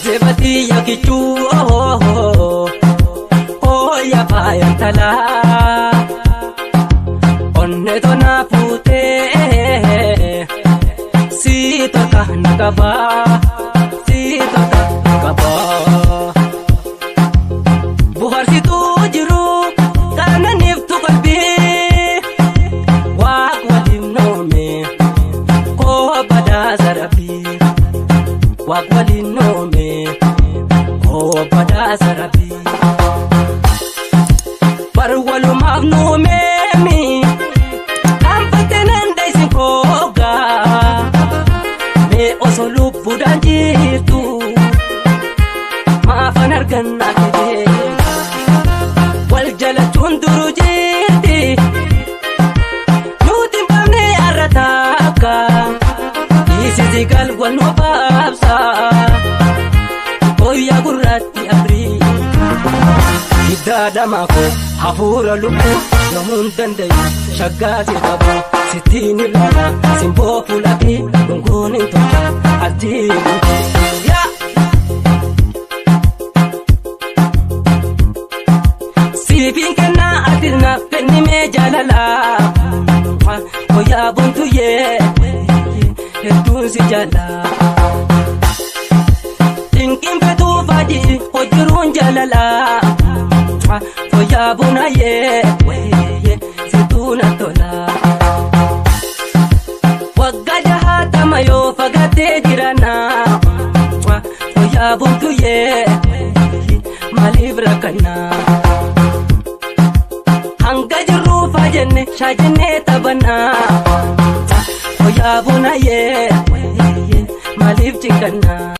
Azeebatii yakichuu hooya faayan talaa onne tonaa fuutee sii tokka na qabaa sii tokka na qabaa. Buharsituu jiru kananiiftu qalbii waaq waliin noome koo badhaasa rabbii waaq waliin noome koo badhaasa rabbii. Bar walumaaf nuumeemi dhaanfattee nan deessin koogaa mee osoo lubbuudhaan jirtu maafan argannaa kedee wal jalachuun duru jirti nuti hin baafne har'a takka dhiisisi gal wal nu baabsa guyyaa gurraatti abrii. Hiddaa dhamaa koo hafuura lubbuu yomuun dandayu shaggaa si qabu sittiin ilaala simboo fuula fi gunguun hin tolcha arjii guutuu. Yaa! Siifin kennaa ati naaf kennimee jaalalaa Koyaa bontuyyee hedduun si jaalaa. Dinqiin fetuu faajii hojiruun jaalalaa Koyaa bonayyee situu na tolaa. Waggaa jahaatama yoo fagaatee jiranaa Koyaa bontuyyee maaliif rakkannaa. Hanga jirruu faajenne shaajennee taphannaa. Koyaa bonayyee maaliif cinkannaa.